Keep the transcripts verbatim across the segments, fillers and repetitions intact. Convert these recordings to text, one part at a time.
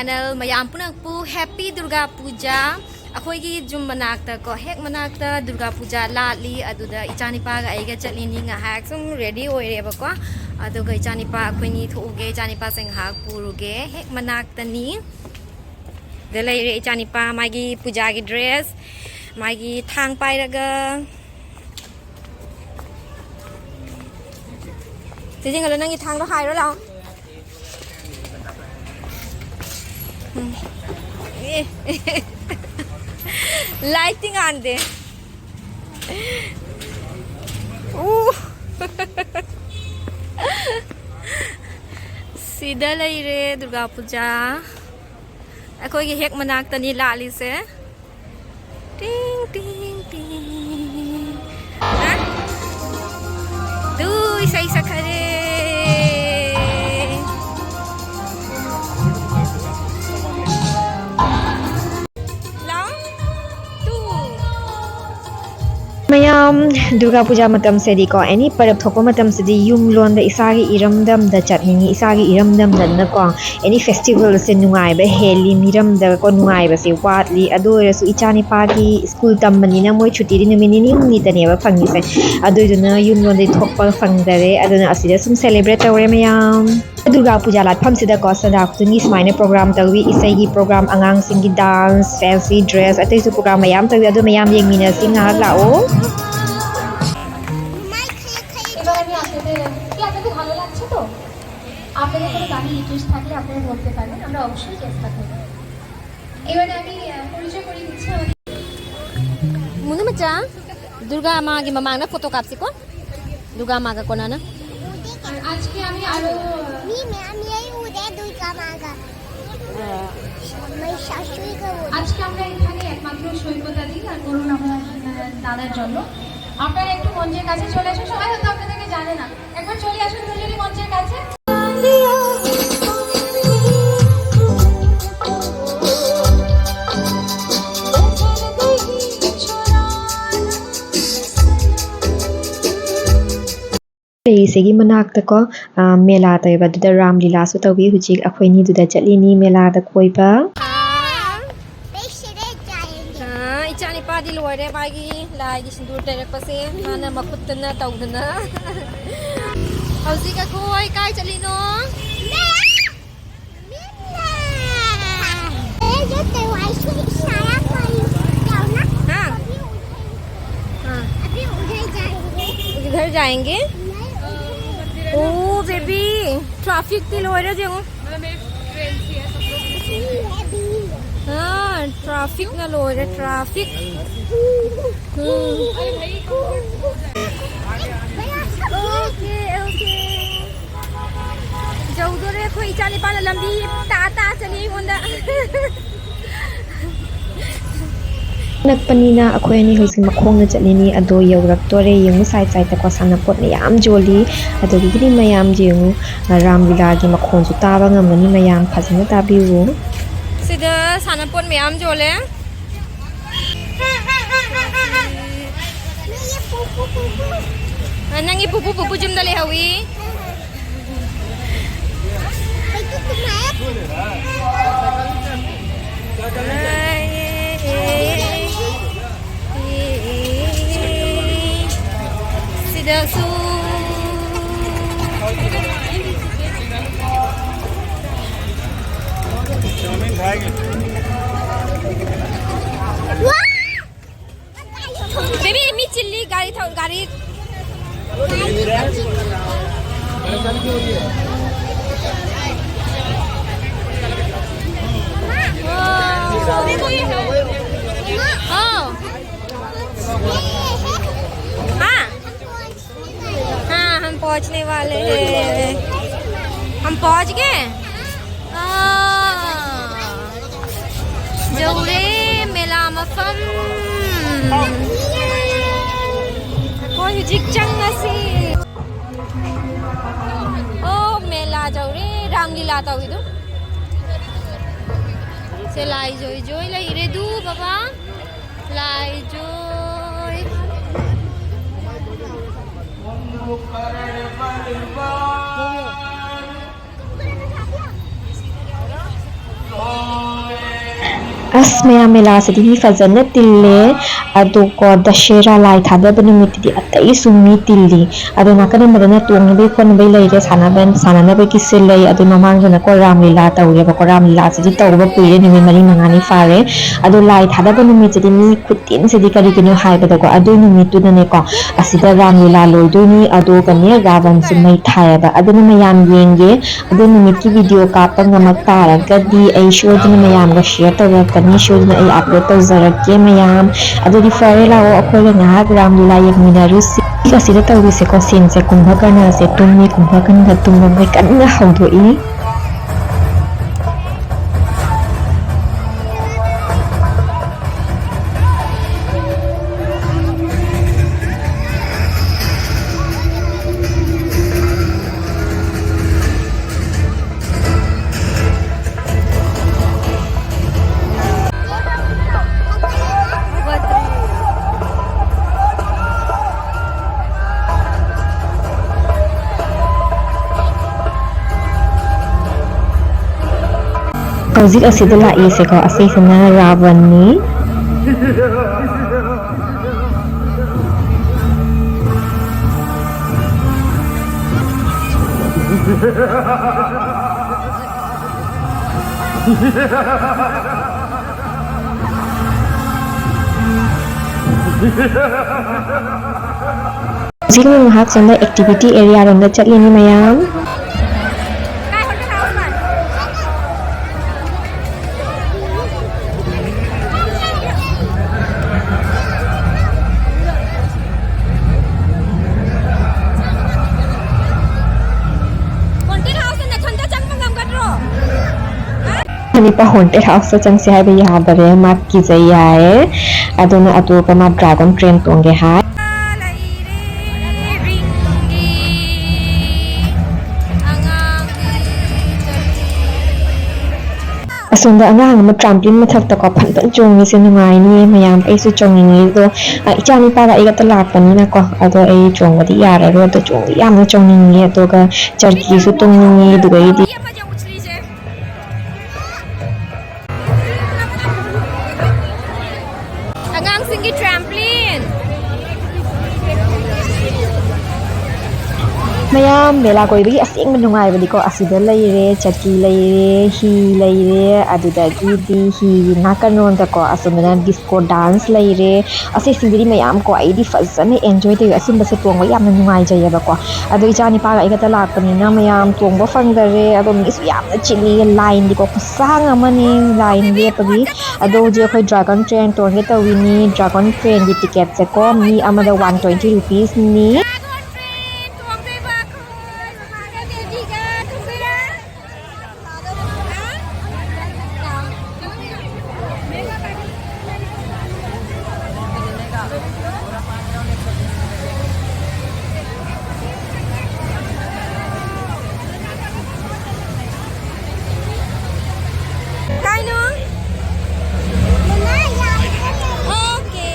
Channel ꯃꯌꯥꯝ ꯄꯨꯝꯅꯃꯛꯄꯨ Happy Durga Puja꯫ ꯑꯩꯈꯣꯏꯒꯤ ꯌꯨꯝ ꯃꯅꯥꯛꯇ ꯀꯣ, ꯍꯦꯛ ꯃꯅꯥꯛꯇ ꯗꯨꯔꯒꯥ ꯄꯨꯖꯥ ꯂꯥꯠꯂꯤ꯫ ꯑꯗꯨꯗ ꯏꯆꯥꯅꯤꯄꯥꯒ ꯑꯩꯒ ꯆꯠꯂꯤꯅꯤ꯫ ꯉꯥꯏꯍꯥꯛ ꯁꯨꯝ ꯔꯦꯗꯤ ꯑꯣꯏꯔꯦꯕꯀꯣ꯫ ꯑꯗꯨꯒ ꯏꯆꯥꯅꯤꯄꯥ ꯑꯩꯈꯣꯏꯅꯤ ꯊꯣꯛꯎꯒꯦ, ꯏꯆꯥꯅꯤꯄꯥꯁꯦ ꯉꯥꯏꯍꯥꯛ ꯄꯨꯔꯨꯒꯦ꯫ ꯍꯦꯛ ꯃꯅꯥꯛꯇꯅꯤ꯫ ꯗ ꯂꯩꯔꯦ ꯏꯆꯥꯅꯤꯄꯥ, ꯃꯥꯒꯤ ꯄꯨꯖꯥꯒꯤ ꯗ꯭ꯔꯦꯁ, ꯃꯥꯒꯤ ꯊꯥꯡ ꯄꯥꯏꯔꯒ꯫ ꯆꯦ ꯆꯤꯡꯒꯜꯂꯣ, ꯅꯪꯒꯤ ꯊꯥꯡꯗꯣ ꯍꯥꯏꯔꯣ ꯂꯥꯛꯑꯣ꯫ ꯎꯝ꯫ ꯑꯦ꯫ ꯂꯥꯏꯠꯇꯤ ꯉꯥꯟꯗꯦ꯫ ꯎ꯫ ꯁꯤꯗ ꯂꯩꯔꯦ ꯗꯨꯔꯒꯥ ꯄꯨꯖꯥ꯫ ꯑꯩꯈꯣꯏꯒꯤ ꯍꯦꯛ ꯃꯅꯥꯛꯇꯅꯤ ꯂꯥꯠꯂꯤꯁꯦ꯫ ꯇꯤꯡ, ꯇꯤꯡ, ꯇꯤꯡ꯫ ꯍꯥ? ꯇꯨ, ꯏꯁꯩ ꯁꯛꯈꯔꯦ꯫ ꯂꯥꯎ꯫ ꯇꯨ꯫ ꯃꯌꯥꯝ, ꯗꯨꯔꯒꯥ ꯄꯨꯖꯥ ꯃꯇꯝꯁꯤꯗꯤꯀꯣ, ꯑꯦꯅꯤ ꯄꯔꯕ ꯊꯣꯛꯄ ꯃꯇꯝꯁꯤꯗꯤ ꯌꯨꯝ ꯂꯣꯝꯗ, ꯏꯁꯥꯒꯤ ꯏꯔꯝꯗꯝꯗ ꯆꯠꯅꯤꯡꯉꯤ, ꯏꯁꯥꯒꯤ ꯏꯔꯝꯗꯝꯗꯅꯀꯣ, ꯑꯦꯅꯤ ꯐꯦꯁꯇꯤꯚꯦꯜꯁꯦ ꯅꯨꯡꯉꯥꯏꯕ ꯍꯦꯜꯂꯤ, ꯃꯤꯔꯝꯗꯀꯣ ꯅꯨꯡꯉꯥꯏꯕꯁꯦ ꯋꯥꯠꯂꯤ꯫ ꯑꯗꯨ ꯑꯣꯏꯔꯁꯨ ꯏꯆꯥ ꯅꯤꯄꯥꯒꯤ ꯁ꯭ꯀꯨꯜ ꯇꯝꯕꯅꯤꯅ ꯃꯣꯏ ꯁꯨꯇꯤꯗꯤ ꯅꯨꯃꯤꯠ ꯅꯤꯅꯤ ꯍꯨꯝꯅꯤꯇꯅꯦꯕ ꯐꯪꯉꯤꯁꯦ꯫ ꯑꯗꯨꯏꯗꯨꯅ ꯌꯨꯝ ꯂꯣꯝꯗꯩ ꯊꯣꯛꯄ ꯐꯪꯗꯔꯦ꯫ ꯑꯗꯨꯅ ꯑꯁꯤꯗ ꯁꯨꯝ ꯁꯦꯂꯦꯕ꯭ꯔꯦꯠ ꯇꯧꯔꯦ ꯃꯌꯥꯝ꯫ ꯗꯨꯔꯒꯥ ꯄꯨꯖꯥ ꯂꯥꯠꯐꯝꯁꯤꯗꯀꯣ ꯁꯟꯗꯥ ꯈꯨꯗꯤꯡꯒꯤ ꯁꯨꯃꯥꯏꯅ ꯄ꯭ꯔꯣꯒ꯭ꯔꯥꯝ ꯇꯧꯏ, ꯏꯁꯩꯒꯤ ꯄ꯭ꯔꯣꯒ꯭ꯔꯥꯝ, ꯑꯉꯥꯡꯁꯤꯡꯒꯤ ꯗꯥꯟꯁ, ꯐꯦꯟꯁꯤ ꯗ꯭ꯔꯦꯁ, ꯑꯇꯩꯁꯨ ꯄ꯭ꯔꯣꯒ꯭ꯔꯥꯝ ꯃꯌꯥꯝ ꯇꯧꯏ꯫ ꯑꯗꯨ ꯃꯌꯥꯝ ꯌꯦꯡꯃꯤꯟꯅꯁꯤ, ꯉꯥꯏꯍꯥꯛ ꯂꯥꯛꯑꯣ꯫ এবার আমি আপনাদের, কি আপনাদের ভালো লাগছে তো? আপনাদের কোনো গানে রিকোয়েস্ট থাকলে আপনারা বলতে পারেন, আমরা অবশ্যই চেষ্টা করব। এবারে আমি, আহ, পরিচয় করিয়ে দিচ্ছি আমাদের ꯃꯨꯅꯨ ꯃꯆꯥ, ꯗꯨꯔꯒꯥ ꯃꯥꯒꯤ ꯃꯃꯥꯡꯗ ꯐꯣꯇꯣ ꯀꯥꯞꯁꯤꯀꯣ꯫ ꯗꯨꯔꯒꯥ ꯃꯥꯒ ꯀꯣꯟꯅꯅ꯫ আর আজকে আমি আরো, ꯃꯤ ꯃꯌꯥꯝ ꯌꯩ ꯎꯗꯦ ꯗꯨꯔꯒꯥ ꯃꯥꯒ꯫ ꯃꯩꯁꯥꯁꯨꯏꯒ ꯎꯗꯦ꯫ আজকে আমরা এখানে একমাত্র সৈকত দাদি আর করুণা দাদার জন্য। আপনারা একটু মঞ্চের কাছে চলে আসুন, সবাই হয়তো আপনাদেরকে জানে না, একবার চলে আসুন দুজনই মঞ্চের কাছে। ꯁꯤꯒꯤ ꯃꯅꯥꯛꯇꯀꯣ, ꯑ, ꯃꯦꯂꯥ ꯇꯧꯋꯦꯕ, ꯑꯗꯨꯗ ꯔꯥꯝ ꯂꯤꯂꯥꯁꯨ ꯇꯧꯏ꯫ ꯍꯧꯖꯤꯛ ꯑꯩꯈꯣꯏ ꯑꯅꯤꯗꯨꯗ ꯆꯠꯂꯤꯅꯤ ꯃꯦꯂꯥꯗ ꯀꯣꯏꯕ꯫ ꯑ, ꯏꯆꯥꯅꯤꯄꯥꯗꯤ ꯂꯣꯏꯔꯦ ꯃꯥꯒꯤ ꯂꯥꯏꯒꯤ ꯁꯤꯟꯗꯨꯔ ꯇꯩꯔꯛꯄꯁꯦ, ꯃꯥꯅ ꯃꯈꯨꯠꯇꯅ ꯇꯧꯗꯅ꯫ ꯍꯧꯖꯤꯛ ꯑꯩꯈꯣꯏ ꯀꯥꯏ ꯆꯠꯂꯤꯅꯣ? हाँ। हाँ। अभी उधर जाएंगे। उधर जाएंगे? नहीं, उधर नहीं। ओ बेबी, ट्रैफिक ती लोरे जेगो। हाँ, ट्रैफिक ना लोरे, ट्रैफिक। हम्म। Okay, okay. ꯌꯧꯗꯣꯔꯦ ꯑꯩꯈꯣꯏ ꯏꯆꯥ ꯅꯤꯄꯥꯅ ꯂꯝꯕꯤ ꯇꯥ ꯇꯥ ꯆꯠꯂꯤ ꯑꯩꯉꯣꯟꯗ꯫ ꯅꯛꯄꯅꯤꯅ ꯑꯩꯈꯣꯏ ꯑꯅꯤ ꯍꯧꯖꯤꯛ ꯃꯈꯣꯡꯅ ꯆꯠꯂꯤꯅꯤ꯫ ꯑꯗꯣ ꯌꯧꯔꯛꯇꯣꯔꯦ꯫ ꯌꯦꯡꯉꯨ, ꯁꯥꯏꯠ ꯁꯥꯏꯠꯇꯀꯣ ꯁꯥꯟꯅꯄꯣꯠ ꯃꯌꯥꯝ ꯌꯣꯜꯂꯤ꯫ ꯑꯗꯨꯗꯒꯤꯗꯤ ꯃꯌꯥꯝ ꯌꯦꯡꯉꯨ, ꯔꯥꯝ ꯂꯤꯂꯥꯒꯤ ꯃꯈꯣꯟꯁꯨ ꯇꯥꯕ ꯉꯝꯒꯅꯤ꯫ ꯃꯌꯥꯝ ꯐꯖꯅ ꯇꯥꯕꯤꯌꯨ꯫ ꯁꯤꯗ ꯁꯥꯟꯅꯄꯣꯠ ꯃꯌꯥꯝ ꯌꯣꯜꯂꯦ꯫ ꯑ, ꯅꯪꯒꯤ ꯄꯨꯄꯨ, ꯄꯨꯄꯨ ꯌꯨꯝꯗ ꯂꯩꯍꯧꯏ꯫ ꯁꯤꯗꯁꯨ꯫ ꯕꯦꯕꯤ, ꯃꯤ ꯆꯤꯜꯂꯤ, ꯒꯥꯔꯤ ꯊꯧ-, ꯒꯥꯔꯤ꯫ ꯑꯣ꯫ ꯑꯣ꯫ ꯍꯥ? हाँ, हम पहुंचने वाले हैं। हम पहुंच गए? हाँ। ꯌꯧꯔꯦ ꯃꯦꯂꯥ ꯃꯐꯝ꯫ ꯑꯩꯈꯣꯏ ꯍꯧꯖꯤꯛ ꯆꯪꯉꯁꯤ꯫ ꯑꯣ, ꯃꯦꯂꯥ ꯌꯧꯔꯦ꯫ ꯔꯥꯝ ꯂꯤꯂꯥ ꯇꯧꯔꯤꯗꯨ꯫ ꯁꯦ ꯂꯥꯏ ꯖꯣꯏ ꯖꯣꯏ ꯂꯩꯔꯦꯗꯨ ꯕꯕꯥ꯫ ꯂꯥꯏ ꯖꯣꯏ꯫ ꯑꯁ, ꯃꯌꯥꯝ ꯃꯦꯂꯥꯁꯤꯗꯤ ꯃꯤ ꯐꯖꯅ ꯇꯤꯜꯂꯦ꯫ ꯑꯗꯨꯀꯣ, ꯗꯁꯦꯔꯥ ꯂꯥꯏ ꯊꯥꯗꯕ ꯅꯨꯃꯤꯠꯇꯗꯤ ꯑꯇꯩꯁꯨ ꯃꯤ ꯇꯤꯜꯂꯤ꯫ ꯑꯗꯣ ꯅꯥꯀꯟ ꯑꯃꯗꯅ ꯇꯣꯡꯅꯕꯩ ꯈꯣꯠꯅꯕꯩ ꯂꯩꯔꯦ, ꯁꯥꯟꯅꯕ-, ꯁꯥꯟꯅꯅꯕꯒꯤꯁꯨ ꯂꯩ꯫ ꯑꯗꯣ ꯃꯃꯥꯡꯗꯅꯀꯣ ꯔꯥꯝ ꯂꯤꯂꯥ ꯇꯧꯔꯦꯕꯀꯣ꯫ ꯔꯥꯝ ꯂꯤꯂꯥꯁꯤꯗꯤ ꯇꯧꯕ ꯀꯨꯏꯔꯦ, ꯅꯨꯃꯤꯠ ꯃꯔꯤ ꯃꯉꯥꯅꯤ ꯐꯥꯔꯦ꯫ ꯑꯗꯣ ꯂꯥꯏ ꯊꯥꯗꯕ ꯅꯨꯃꯤꯠꯁꯤꯗꯤ ꯃꯤ ꯈꯨꯇꯤꯟꯁꯤꯗꯤ ꯀꯔꯤꯒꯤꯅꯣ ꯍꯥꯏꯕꯗꯀꯣ, ꯑꯗꯨ ꯅꯨꯃꯤꯠꯇꯨꯗꯅꯦꯀꯣ, ꯑꯁꯤꯗ ꯔꯥꯝ ꯂꯤꯂꯥ ꯂꯣꯏꯗꯣꯏꯅꯤ, ꯑꯗꯨꯒꯅꯦ ꯔꯥꯕꯟꯁꯨ ꯃꯩ ꯊꯥꯏꯌꯦꯕ꯫ ꯑꯗꯨꯅ ꯃꯌꯥꯝ ꯌꯦꯡꯒꯦ꯫ ꯑꯗꯨ ꯅꯨꯃꯤꯠꯀꯤ ꯚꯤꯗꯤꯑꯣ ꯀꯥꯞꯄ ꯉꯝꯃꯛ ꯇꯥꯔꯒꯗꯤ ꯑꯩ ꯁꯣꯏꯗꯅ ꯃꯌꯥꯝꯒ ꯁꯤꯌꯔ ꯇꯧꯔꯛꯀꯅꯤ, ꯁꯣꯏꯗꯅ ꯑꯩ ꯑꯞꯂꯣꯗ ꯇꯧꯖꯔꯛꯀꯦ ꯃꯌꯥꯝ꯫ ꯑꯗꯨꯗꯤ ꯐꯔꯦ, ꯂꯥꯛꯑꯣ ꯑꯩꯈꯣꯏꯒ ꯉꯥꯏꯍꯥꯛ ꯔꯥꯝ ꯂꯤꯂꯥ ꯌꯦꯡꯃꯤꯟꯅꯔꯨꯁꯤ꯫ ꯑꯁꯤꯗ ꯇꯧꯔꯤꯁꯦꯀꯣ, ꯁꯤꯟꯁꯦ, ꯀꯨꯝꯚꯀꯔꯅꯁꯦ ꯇꯨꯝꯃꯤ, ꯀꯨꯝꯚꯀꯔꯅ ꯇꯨꯝꯕ ꯃꯣꯏ ꯀꯟꯅ ꯍꯧꯗꯣꯛꯏ꯫ ꯍꯧꯖꯤꯛ ꯑꯁꯤꯗ ꯂꯥꯛꯏꯁꯦꯀꯣ, ꯑꯁꯤꯁꯤꯅ ꯔꯥꯕꯟꯅꯤ꯫ ꯍꯧꯖꯤꯛꯅ ꯉꯥꯏꯍꯥꯛ ꯁꯣꯝꯗ ꯑꯦꯛꯇꯤꯚꯤꯇꯤ ꯑꯦꯔꯤꯌꯥ ꯔꯣꯝꯗ ꯆꯠꯂꯤꯅꯤ ꯃꯌꯥꯝ꯫ ꯍꯥꯎꯟꯇꯦꯗ ꯍꯥꯎꯁꯇ ꯅꯊꯟꯇ ꯆꯪꯕ ꯉꯝꯒꯗ꯭ꯔꯣ? ꯍꯥ? ꯍꯅꯤꯄꯥ ꯍꯣꯟꯇꯦꯗ ꯍꯥꯎꯁꯇ ꯆꯪꯁꯦ ꯍꯥꯏꯕ ꯌꯥꯗꯔꯦ, ꯃꯥ ꯀꯤꯖꯩ ꯍꯥꯏꯌꯦ꯫ ꯑꯗꯨꯅ ꯑꯇꯣꯞꯄ ꯃꯥ ꯗ꯭ꯔꯥꯒꯣꯟ ꯇ꯭ꯔꯦꯟ ꯇꯣꯡꯒꯦ ꯍꯥꯏ꯫ ꯂꯩꯔꯦ ꯔꯤꯡꯒꯤ ꯑꯉꯥꯡꯒꯤ ꯆꯠꯂꯤ꯫ ꯁꯣꯝꯗ ꯑꯉꯥꯡ ꯑꯃ ꯇ꯭ꯔꯥꯝꯄꯤꯟ ꯃꯊꯛꯇꯀꯣ ꯐꯟ ꯐꯟ ꯆꯣꯡꯉꯤꯁꯦ ꯅꯨꯡꯉꯥꯏꯅꯤ ꯃꯌꯥꯝ꯫ ꯑꯩꯁꯨ ꯆꯣꯡꯅꯤꯡꯉꯤ ꯑꯗꯣ, ꯑ, ꯏꯆꯥ ꯅꯨꯄꯥꯒ ꯑꯩꯒꯇ ꯂꯥꯛꯄꯅꯤꯅꯀꯣ, ꯑꯗꯣ ꯑꯩ ꯆꯣꯡꯕꯗꯤ ꯌꯥꯔꯔꯣꯏ꯫ ꯑꯗꯣ ꯆꯣꯡꯕ ꯌꯥꯝꯅ ꯆꯣꯡꯅꯤꯡꯉꯤ, ꯑꯗꯨꯒ ꯆꯔꯀꯤꯁꯨ ꯇꯣꯡꯅꯤꯡꯉꯤ꯫ ꯑꯗꯨꯗꯩꯗꯤ ꯑꯉꯥꯡꯁꯤꯡꯒꯤ ꯇ꯭ꯔꯥꯝꯄ꯭ꯂꯤꯟ꯫ ꯃꯌꯥꯝ, ꯃꯦꯂꯥ ꯀꯣꯏꯕꯒꯤ ꯑꯁꯦꯡꯕ ꯅꯨꯡꯉꯥꯏꯕꯗꯤꯀꯣ, ꯑꯁꯤꯗ ꯂꯩꯔꯦ, ꯆꯠꯀꯤ ꯂꯩꯔꯦ, ꯍꯤ ꯂꯩꯔꯦ, ꯑꯗꯨꯗꯒꯤꯗꯤ ꯍꯤꯒꯤ ꯅꯥꯀꯟꯔꯣꯝꯗꯀꯣ ꯑꯁꯣꯝꯗꯅ ꯗꯤꯁꯀꯣ ꯗꯥꯟꯁ ꯂꯩꯔꯦ꯫ ꯑꯁꯤꯁꯤꯡꯁꯤꯗꯤ ꯃꯌꯥꯝ ꯀꯣ, ꯑꯩꯗꯤ ꯐꯖꯅ ꯑꯦꯟꯖꯣꯏ ꯇꯧꯋꯦ꯫ ꯑꯁꯨꯝꯕꯁꯦ ꯇꯣꯡꯕ ꯌꯥꯝꯅ ꯅꯨꯡꯉꯥꯏꯖꯩꯌꯦꯕꯀꯣ꯫ ꯑꯗꯣ ꯏꯆꯥ ꯅꯤꯄꯥꯒ ꯑꯩꯒꯇ ꯂꯥꯛꯄꯅꯤꯅ ꯃꯌꯥꯝ ꯇꯣꯡꯕ ꯐꯪꯗꯔꯦ꯫ ꯑꯗꯣ ꯃꯤꯁꯨ ꯌꯥꯝꯅ ꯆꯤꯜꯂꯤ, ꯂꯥꯏꯟꯗꯤꯀꯣ ꯈꯨꯁꯥꯡ ꯑꯃꯅꯤ ꯂꯥꯏꯟ ꯂꯦꯞꯄꯒꯤ꯫ ꯑꯗꯣ ꯍꯧꯖꯤꯛ ꯑꯩꯈꯣꯏ ꯗ꯭ꯔꯥꯒꯟ ꯇ꯭ꯔꯦꯟ ꯇꯣꯡꯒꯦ ꯇꯧꯔꯤꯅꯤ꯫ ꯗ꯭ꯔꯥꯒꯟ ꯇ꯭ꯔꯦꯟꯒꯤ ꯇꯤꯀꯦꯠꯁꯦꯀꯣ ꯃꯤ ꯑꯃꯗ ꯋꯥꯟ ꯇ꯭ꯋꯦꯟꯇꯤ ꯔꯨꯄꯤꯁꯅꯤ꯫ ꯀꯥꯏꯅꯣ? ꯑꯣꯀꯦ꯫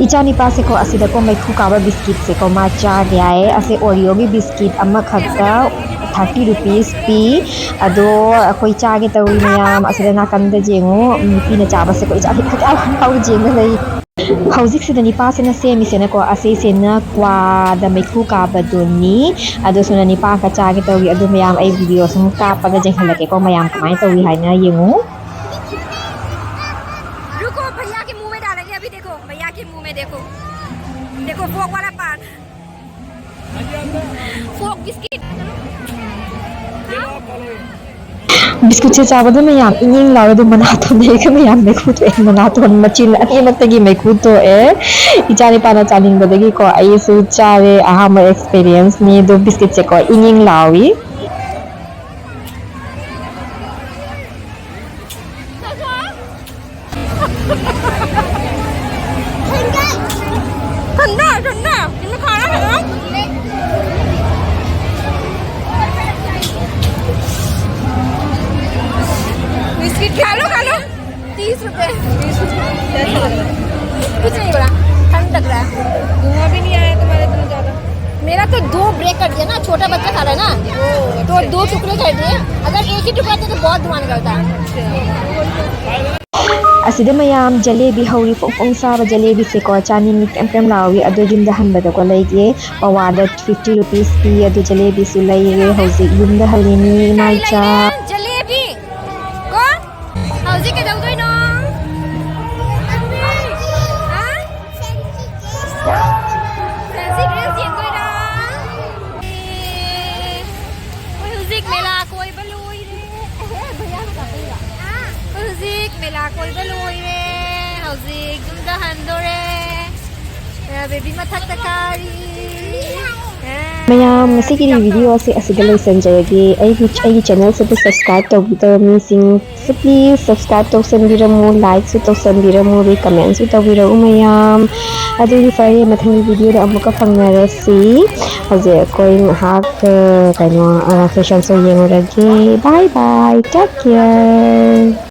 ꯏꯆꯥꯅꯤꯄꯥꯁꯦꯀꯣ, ꯑꯁꯤꯗꯀꯣ ꯃꯩꯈꯨ ꯀꯥꯕ ꯕꯤꯁꯀꯤꯠꯁꯦꯀꯣ ꯃꯥ ꯆꯥꯒꯦ ꯍꯥꯏꯌꯦ꯫ ꯑꯁꯦ ꯑꯣꯔꯤꯑꯣꯒꯤ ꯕꯤꯁꯀꯤꯠ ꯑꯃꯈꯛꯇ ꯊꯥꯔꯇꯤ ꯔꯨꯄꯤꯁ ꯄꯤ꯫ ꯑꯗꯣ ꯑꯩꯈꯣꯏ ꯆꯥꯒꯦ ꯇꯧꯔꯤ ꯃꯌꯥꯝ꯫ ꯑꯁꯤꯗ ꯅꯥꯀꯟꯗ ꯌꯦꯡꯉꯨ, ꯅꯨꯄꯤꯅ ꯆꯥꯕꯁꯦꯀꯣ ꯏꯆꯥ ꯈꯤꯇꯪ ꯍꯥꯎ ꯌꯦꯡꯉ ꯂꯩ꯫ ꯍꯧꯖꯤꯛꯁꯤꯗ ꯅꯤꯄꯥꯁꯤꯅ ꯁꯦꯝꯃꯤꯁꯤꯅꯀꯣ, ꯑꯁꯤꯁꯤꯅ ꯀ꯭ꯋꯥꯗ ꯃꯩꯈꯨ ꯀꯥꯕꯗꯨꯅꯤ꯫ ꯑꯗꯣ ꯁꯣꯝꯗ ꯅꯤꯄꯥ ꯑꯃꯒ ꯆꯥꯒꯦ ꯇꯧꯔꯤ꯫ ꯑꯗꯨ ꯃꯌꯥꯝ ꯑꯩ ꯚꯤꯗꯤꯑꯣ ꯁꯨꯝ ꯀꯥꯞꯄꯒ ꯌꯦꯡꯍꯜꯂꯛꯀꯦꯀꯣ, ꯃꯌꯥꯝ ꯀꯃꯥꯏꯅ ꯇꯧꯏ ꯍꯥꯏꯅ ꯌꯦꯡꯉꯨ꯫ रुको, भैया के मुंह में डालेंगे अभी। देखो भैया के मुंह में, देखो, देखो फोक वाला पान, फोक बिस्किट। ꯕꯤꯁꯀꯨꯠꯁꯦ ꯆꯥꯕꯗ ꯃꯌꯥꯝ ꯏꯪ ꯏꯪ ꯂꯥꯎꯔꯦ, ꯑꯗꯨ ꯃꯅꯥꯇꯣꯟꯗꯒꯤ ꯃꯌꯥꯝ ꯃꯩꯈꯨ ꯊꯣꯛꯑꯦ, ꯃꯅꯥꯇꯣꯟ ꯃꯆꯤꯟ ꯑꯅꯤꯃꯛꯇꯒꯤ ꯃꯩꯈꯨ ꯊꯣꯛꯑꯦ꯫ ꯏꯆꯥ ꯅꯤꯄꯥꯅ ꯆꯥꯅꯤꯡꯕꯗꯒꯤꯀꯣ ꯑꯩꯁꯨ ꯆꯥꯔꯦ, ꯑꯍꯥꯟꯕ ꯑꯦꯛꯁꯄꯤꯔꯤꯌꯦꯟꯁꯅꯤ꯫ ꯑꯗꯣ ꯕꯤꯁꯀꯤꯠꯁꯦꯀꯣ ꯏꯪ ꯏꯪ ꯂꯥꯎꯏ꯫ ठंडा है, ठंडा है। इनमें खाना है ना? बिस्किट खा लो, खा लो। तीस रुपए। कुछ नहीं बोला, ठंड लग रहा है। धुआं भी नहीं आया तुम्हारे इतना ज्यादा। मेरा तो दो ब्रेक कर दिया ना, छोटा बच्चा खा रहा है ना, तो दो टुकड़े कर दिए। अगर एक ही टुकड़ा होता तो बहुत धुआं निकलता। ꯑꯁꯤꯗ ꯃꯌꯥꯝ ꯖꯂꯦꯕꯤ ꯍꯧꯔꯤ, ꯐꯣꯡ ꯐꯣꯡ ꯁꯥꯕ ꯖꯂꯦꯕꯤꯁꯦꯀꯣ, ꯆꯥꯅꯤꯡꯉꯤ, ꯀ꯭ꯔꯦꯝ ꯀ꯭ꯔꯦꯝ ꯂꯥꯎꯏ꯫ ꯑꯗꯣ ꯌꯨꯝꯗ ꯍꯟꯕꯗꯀꯣ ꯂꯩꯒꯦ꯫ ꯄꯋꯥꯗ ꯐꯤꯐꯇꯤ ꯔꯨꯄꯤꯁ ꯄꯤ꯫ ꯑꯗꯨ ꯖꯂꯦꯕꯤꯁꯨ ꯂꯩꯔꯦ꯫ ꯍꯧꯖꯤꯛ ꯌꯨꯝꯗ ꯍꯜꯂꯤꯅꯤ, ꯏꯃꯥ ꯏꯆꯥ꯫ ꯖꯂꯦꯕꯤ ꯀꯣ, ꯍꯧꯖꯤꯛ ꯀꯩꯗꯧꯗꯣꯏꯅꯣ? ꯍꯥ? ꯐꯦꯟꯁꯤ ꯗ꯭ꯔꯦꯁ ꯌꯦꯡꯗꯣꯏꯔꯥ? ꯑꯦ, ꯑꯩꯈꯣꯏ ꯍꯧꯖꯤꯛ ꯃꯦꯂꯥ ꯀꯣꯏꯕ ꯂꯣꯏꯔꯦ꯫ ꯑꯦꯍꯦ, ꯚꯩꯌꯥꯅ ꯀꯥꯞꯄꯩꯔꯣ? ꯑꯩꯈꯣꯏ ꯍꯧꯖꯤꯛ ꯃꯦꯂꯥ ꯀꯣꯏꯕ ꯂꯣꯏꯔꯦ꯫ ꯍꯧꯖꯤꯛ ꯌꯨꯝꯗ ꯍꯟꯗꯣꯔꯦ꯫ ꯑꯦ, ꯕꯦꯕꯤ ꯃꯊꯛꯇ ꯀꯥꯔꯤ꯫ ꯑꯦ꯫ ꯃꯌꯥꯝ, ꯉꯁꯤꯒꯤ ꯚꯤꯗꯤꯑꯣ ꯑꯁꯤ ꯑꯁꯤꯗ ꯂꯣꯏꯁꯤꯟꯖꯔꯒꯦ꯫ ꯑꯩꯒꯤ, ꯑꯩꯒꯤ ꯆꯦꯅꯦꯜꯁꯤꯕꯨ ꯁꯕꯁꯀ꯭ꯔꯥꯏꯕ ꯇꯧꯕꯤꯗꯕ ꯃꯤꯁꯤꯡ ꯁꯨ ꯄ꯭ꯂꯤꯖ ꯁꯕꯁꯀ꯭ꯔꯥꯏꯕ ꯇꯧꯁꯟꯕꯤꯔꯝꯃꯨ, ꯂꯥꯏꯛꯁꯨ ꯇꯧꯁꯟꯕꯤꯔꯝꯃꯨ, ꯑꯗꯩ ꯀꯃꯦꯟꯁꯨ ꯇꯧꯕꯤꯔꯛꯎ ꯃꯌꯥꯝ꯫ ꯑꯗꯨꯗꯤ ꯐꯔꯦ, ꯃꯊꯪꯒꯤ ꯚꯤꯗꯤꯑꯣꯗ ꯑꯃꯨꯛꯀ ꯐꯪꯅꯔꯁꯤ꯫ ꯍꯧꯖꯤꯛ ꯑꯩꯈꯣꯏ ꯉꯥꯏꯍꯥꯛ, ꯑ, ꯀꯩꯅꯣ, ꯑ, ꯐꯦꯁꯟ ꯁꯣ ꯌꯦꯡꯉꯨꯔꯒꯦ꯫ Bye bye, take care.